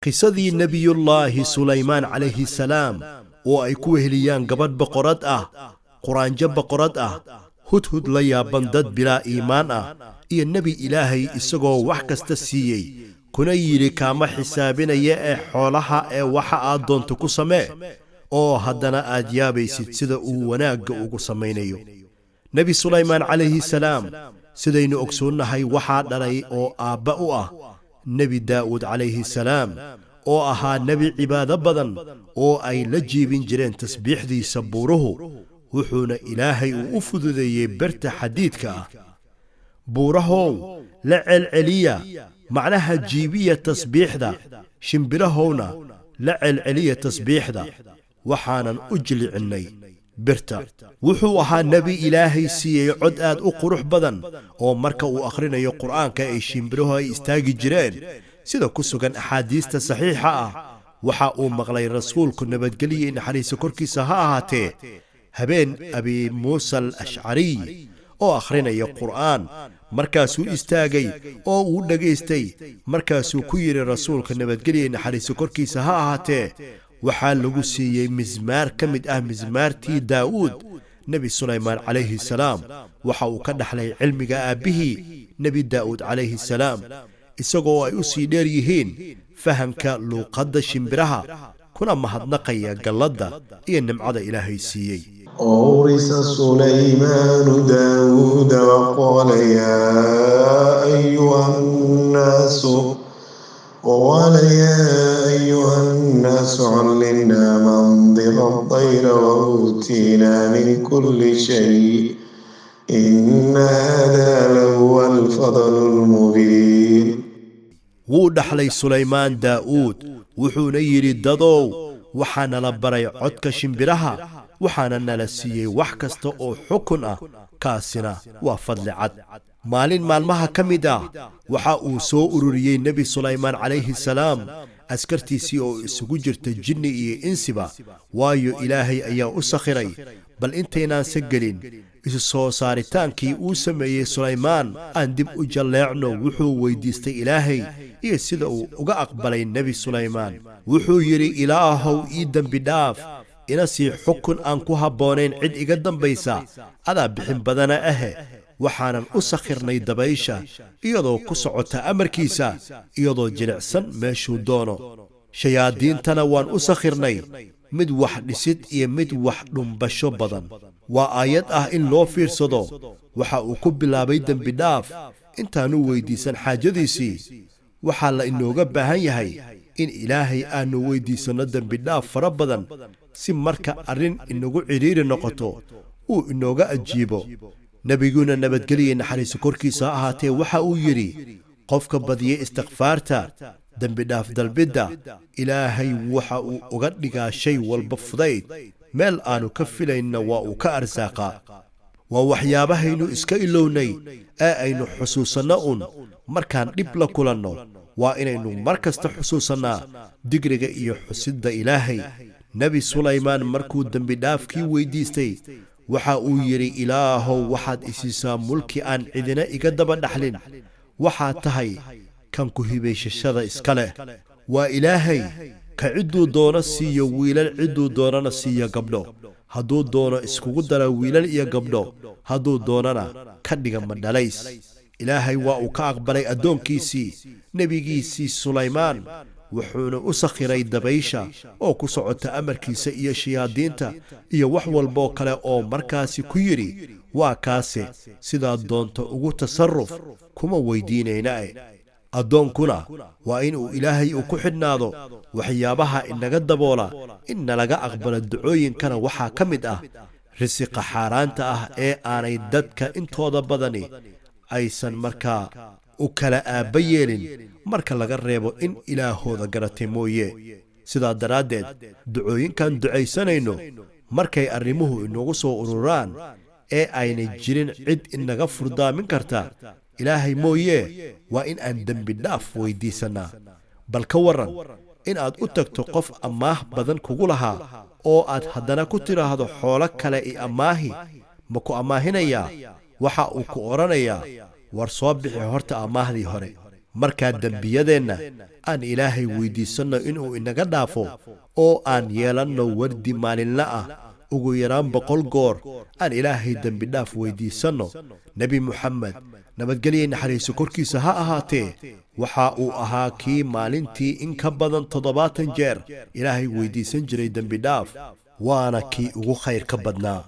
Qisadii Nebiyullaahi Sulaymaan calayhi salaam oo ay ku weheliyaan gabadh boqorad ah, quraanjo boqorad ah, Hudhud la yaaban dad bilaa iimaan ah, iyo nebi Ilaahay isagoo wax kasta siiyey kuna yidhi kaama xisaabinaya ee xoolaha ee waxa aad doonto ku samee, oo haddana aad yaabaysid sida uu wanaagga ugu samaynayo. Nebi Sulaymaan calayhi salaam, sidaynu ogsoonnahay, waxaa dhalay oo aabba u ah Nebi Daa'uud calayhi salaam, oo ahaa nebi cibaado badan oo ay la jiibin jireen tasbiixdiisa buuruhu. Wuxuuna Ilaahay uu u fududeeyey berta xadiidka ah. Buurahow, la celceliya, macnaha jiibiya tasbiixda, shimbirahowna la celceliya tasbiixda, waxaanan u jilicinnay birta. Wuxuu ahaa nebi Ilaahay siiyey cod aad u qurux badan, oo marka uu akhrinayo Qur'aanka ay shimbiruhu ay istaagi jireen, sida ku sugan axaadiista saxiixa ah. Waxa uu maqlay Rasuulku, nabadgeliya naxariisa korkiisa ha ahaatee, habeen Abi Muusa al Ashcariy oo akhrinaya Qur'aan. Markaasuu istaagay oo uu dhegaystay. Markaasuu ku yidhi Rasuulka, nabadgeliya naxariisa korkiisa ha ahaatee, waxaa lagu siiyey mismaar ka mid ah mismaartii Daa'uud. Nebi Sulaymaan calayhi salaam waxa uu ka dhaxlay cilmiga aabbihii Nebi Daa'uud calayhi salaam, isagoo ay u sii dheer yihiin fahamka luuqadda shimbiraha, kuna mahadnaqaya galladda iyo nimcada Ilaahay siiyey. وورث سليمان داود وقال يا أيها الناس علمنا منطق الطير وأوتينا من كل شيء إن هذا لهو الفضل المبين. Wuu dhaxlay Sulaymaan Daa'uud, wuxuuna yidhi: dadow, waxaa nala baray codka shimbiraha, waxaana nala siiyey wax kasta oo xukun ah, kaasina waa fadli cad. Maalin maalmaha ka mid ah waxa uu soo ururiyey Nebi Sulaymaan calayhi salaam askartiisii oo isugu jirta jinni iyo insiba, waayo Ilaahay ayaa u sakhiray. Bal intaynaanse gelin isu soo saaritaankii uu sameeyey Sulaymaan, aan dib u jalleecno wuxuu weyddiistay Ilaahay iyo sida uu uga aqbalay. Nebi Sulaymaan wuxuu yidhi: Ilaahow, ii dembi dhaaf, ina sii xukun aan ku habboonayn cid iga dambaysa, adaa bixin badana ahe. Waxaanan u sakhirnay dabaysha iyadoo ku socota amarkiisa, iyadoo jilicsan meeshuu doono. Shayaadiintana waan u sakhirnay mid wax dhisid iyo mid wax dhumbasho badan. Waa aayad ah in loo fiirsado. Waxa uu ku bilaabay dembi dhaaf intaanu weyddiisan xaajadiisii. Waxaa la inooga baahan yahay in Ilaahay aannu weyddiisanno dembi dhaaf fara badan, si marka arrin inagu cidhiiri noqoto uu inooga ajiibo. Nebiguna, nabadgeliya naxariiso korkiisa ha ahaatee, waxa uu yidhi: qofka badiya istikfaarta, dembidhaaf dalbidda, Ilaahay waxa uu uga dhigaa shay walba fudayd, meel aannu ka filaynna waa uu ka arsaaqaa. Waa waxyaabahaynu iska ilownay ee aynu xusuusanno un markaan dhib la kulanno. Waa inaynu mar kasta xusuusannaa digriga iyo xusidda Ilaahay. Nebi Sulaymaan markuu dembidhaafkii weyddiistay, waxa uu yidhi: Ilaahow, waxaad isiisaa mulki aan cidina iga daba dhaxlin, waxaad tahay kan ku hibaysashada iska leh. Waa Ilaahay ka cidduu doono siiyo wiilal, cidduu doonana siiyo gabdho, hadduu doono iskugu dara wiilal iyo gabdho, hadduu doonana ka dhiga madhalays. Ilaahay waa uu ka aqbalay addoonkiisii, nebigiisii Sulaymaan, wuxuuna u sakhiray dabaysha oo ku socota amarkiisa iyo shayaadiinta iyo wax walboo kale, oo markaasi ku yidhi: waa kaase, sidaad doonto ugu tasarruf, kuma weyddiinayna e. Addoonkuna waa in uu Ilaahay uu ku xidhnaado. Waxyaabaha inaga daboola in nalaga aqbalo ducooyinkana waxaa ka mid ah risiqa xaaraanta ah ee aanay dadka intooda badani aysan markaa u kala aabba yeelin, marka laga reebo in Ilaahooda garatay mooye. Sidaa daraaddeed, ducooyinkan ducaysanayno markay arrimuhu inagu soo ururaan ee aynay jirin cid inaga furdaamin karta Ilaahay mooyee, waa in aan dembi dhaaf weyddiisannaa. Bal ka warran in aad u tagto qof ammaah badan kugu lahaa oo aad haddana ku tidhaahdo: xoolo kale i ammaahi? Ma ku ammaahinayaa? Waxa uu ku odhanayaa: war soo bixi horta ammaahdii hore. Markaa dembiyadeenna aan Ilaahay weydiisanno inuu inaga dhaafo, oo aan yeelanno wardi maalinla ah, ugu yaraan 100 goor aan Ilaahay dembi dhaaf weydiisanno. Nebi Moxamed, nabadgelyay naxariiso korkiisa ha ahaatee, waxa uu ahaa kii maalintii in ka badan 70 jeer Ilaahay weydiisan jiray dembi dhaaf, waana kii ugu khayr ka badnaa.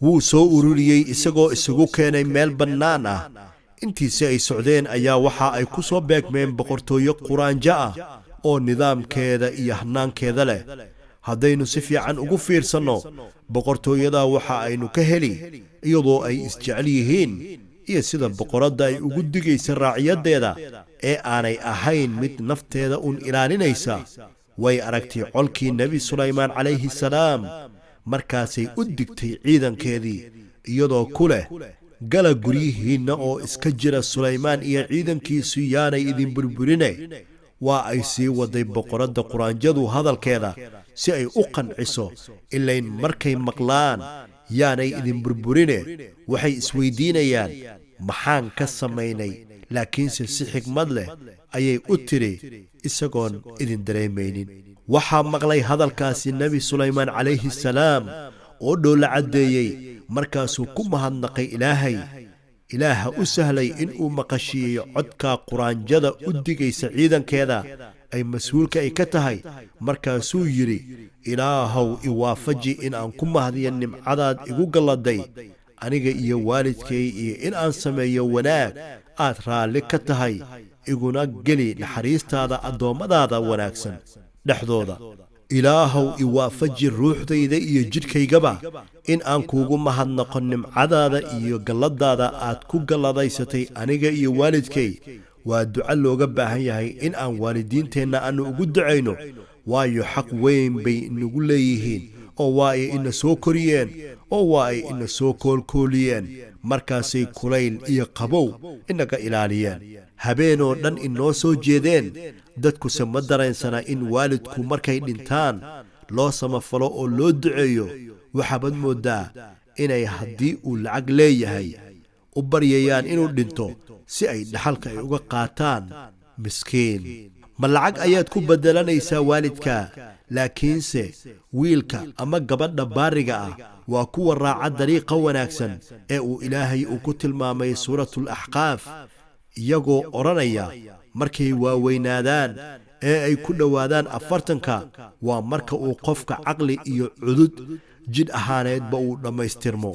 Wuu soo ururiyey isagoo isugu keenay meel bannaan ah. Intiisi ay socdeen ayaa waxa ay ku soo beegmeen boqortooyo quraanjo ah oo nidaamkeeda iyo hannaankeeda leh. Haddaynu si fiican ugu fiirsanno boqortooyada, waxa aynu ka heli iyadoo ay isjecel yihiin iyo sida boqoradda ay ugu digaysa raaciyaddeeda ee aanay ahayn mid nafteeda uun ilaalinaysa. Way aragtay colkii Nebi Sulaymaan calayhi salaam, markaasay u digtay ciidankeedii iyadoo ku leh: "Gala guryihiinna oo iska jira, Sulaymaan iyo ciidankiisu yaanay idin burburine." Waa ay sii waday boqoradda quraanjadu hadalkeeda si ay u qanciso, ilayn markay maqlaan "yaanay idin burburine" waxay isweydiinayaan maxaan ka samaynay, laakiinse si xigmad leh ayay u tidhi isagoon idin dareemaynin. Waxaa maqlay hadalkaasi Nebi Sulaymaan calayhi salaam oo dhoolla caddeeyey, markaasuu ku mahadnaqay Ilaahay, Ilaaha u sahlay inuu maqashiiyey codka quraanjada u digaysa ciidankeeda ay mas-uulka ay ka tahay. Markaasuu yidhi: "Ilaahow, iwaafaji in aan ku mahdiyo nimcadaad igu galladay aniga iyo waalidkay, iyo in aan sameeyo wanaag aad raalli ka tahay, iguna geli naxariistaada addoommadaada wanaagsan dhexdooda. Ilaahow, iwaafaji ruuxdayda iyo jidhkaygaba in aan kuugu mahadnaqo nimcadaada iyo galladaada aad ku galladaysatay aniga iyo waalidkay." Waa duco looga baahan yahay in aan waalidiinteenna aanu ugu ducayno, waayo xaq weyn bay inagu leeyihiin, oo waa ay ina soo koriyeen, oo waa ay ina soo koolkooliyeen, markaasay kulayl iyo qabow inaga ilaaliyeen, habeenoo dhan inoo soo jeedeen. Dadkuse ma dareensana in waalidku markay dhintaan loo samafalo oo loo duceeyo. Waxaabad mooddaa inay haddii uu lacag leeyahay u baryayaan inuu dhinto si ay dhaxalka ay uga qaataan. Miskiin, ma lacag ayaad ku beddelanaysaa waalidka? Laakiinse wiilka ama gabadha baariga ah waa kuwa raaca dariiqa wanaagsan ee uu Ilaahay uu ku tilmaamay Suuratul Axqaaf, iyagoo odhanaya markay waaweynaadaan ee ay ku dhowaadaan 40-ka, waa marka uu qofka caqli iyo cudud jidh ahaaneedba uu dhammaystirmo: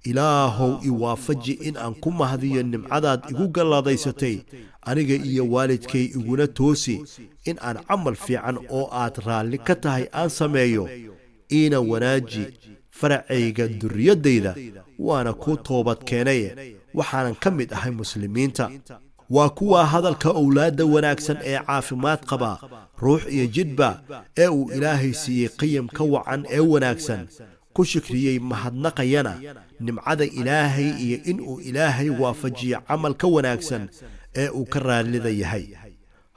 "Ilaahow, iwaafaji in aan ku mahdiyo nimcadaad igu galladaysatay aniga iyo waalidkay, iguna toosi in aan camal fiican oo aad raalli ka tahay aan sameeyo, iina wanaaji faracayga durriyaddayda, waana kuu toobad keenaye, waxaanan ka mid ahay muslimiinta." Waa kuwaa hadalka owlaadda wanaagsan ee caafimaad qaba ruux iyo jidhba ee uu Ilaahay siiyey qiyam ka wacan ee wanaagsan, ku shikriyey, mahadnaqayana nimcada Ilaahay iyo inuu Ilaahay waafajiyo camal ka wanaagsan ee uu ka raallida yahay,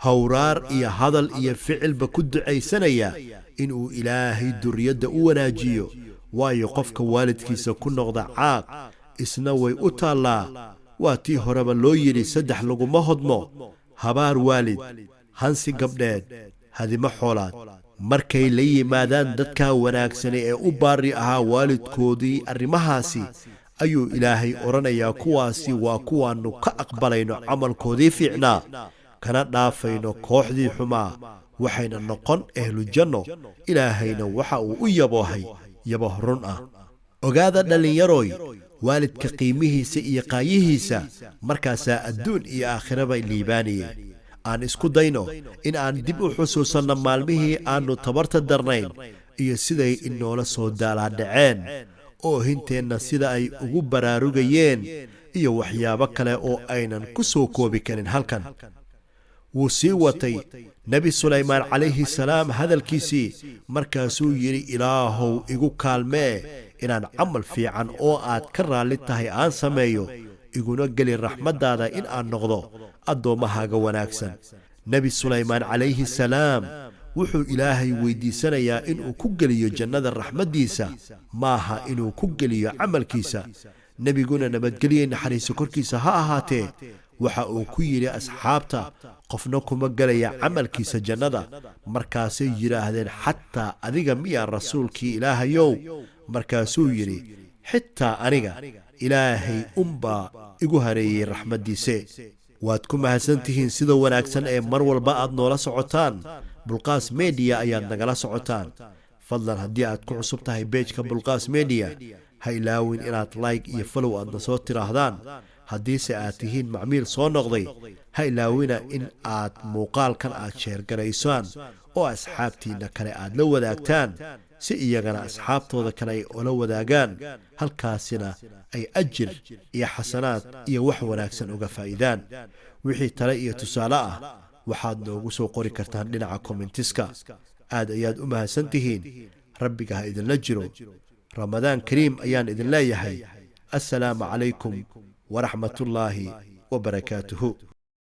howraar iyo hadal iyo ficilba ku ducaysanaya inuu Ilaahay durriyadda u wanaajiyo. Waayo qofka waalidkiisa ku noqda caaq isna way u taallaa. Waa tii horeba loo yidhi: saddex laguma hodmo, habaar waalid, hansi gabdheed, hadimo xoolaad. Markay la yimaadaan dadkaa wanaagsani ee u baari ahaa waalidkoodii arrimahaasi, ayuu Ilaahay odhanayaa: kuwaasi waa kuwaannu ka aqbalayno camalkoodii fiicnaa, kana dhaafayno kooxdii xumaa, waxayna noqon ehlujanno, Ilaahayna waxa uu u yaboohay yaboh run ah. Ogaada dhallinyaroy, waalidka qiimihiisa iyo qaayihiisa, markaasaa adduun iyo aakhiraba liibaanayay. Aan isku dayno in aan dib u xusuusanno maalmihii aannu tabarta darnayn iyo siday inoola soo daalaadhaceen, oohinteenna sida ay ugu baraarugayeen, iyo waxyaabo kale oo aynan ku soo koobi karin halkan. Wuu sii watay Nebi Sulaymaan calayhi salaam hadalkiisii, markaasuu yidhi: "Ilaahow, igu kaalmee inaan camal fiican oo aad ka raalli tahay aan sameeyo, iguna geli raxmaddaada in aan noqdo addoommahaaga wanaagsan." Nebi Sulaymaan calayhi salaam wuxuu Ilaahay weydiisanayaa inuu ku geliyo jannada raxmaddiisa, maaha inuu ku geliyo camalkiisa. Nebiguna, nabadgelye naxariiso korkiisa ha ahaatee, Waxa uu ku yidhi asxaabta: "Qofna kuma gelaya camalkiisa jannada." Markaasay yidhaahdeen: "Xataa adiga miyaa, rasuulkii Ilaahayow?" Markaasuu yidhi: "Xitaa aniga, Ilaahay unbaa igu hareeyey raxmaddiise." Waad ku mahadsan tihiin sida wanaagsan ee mar walba aad noola socotaan. Bulqaas Media ayaad nagala socotaan. Fadlan, haddii aad ku cusub tahay page-ka Bulqaas Media, ha ilaawin inaad like iyo follow aadna soo tiraahdaan. Haddiise aad tihiin macmiil soo noqday, ha ilaawina in aad muuqaalkan aad share-garaysaan oo asxaabtiinna kale aad la wadaagtaan, si iyagana asxaabtooda kale ay ula wadaagaan, halkaasina ay ajir iyo xasanaad iyo wax wanaagsan uga faa'iidaan. Wixii tale iyo tusaale ah waxaad noogu soo qori kartaan dhinaca comments-ka. Aad ayaad u mahadsan tihiin. Rabbiga ha idinla jiro. Ramadaan kariim ayaan idin leeyahay. Assalaamu calaykum waraxmatullaahi wabarakaatuhu.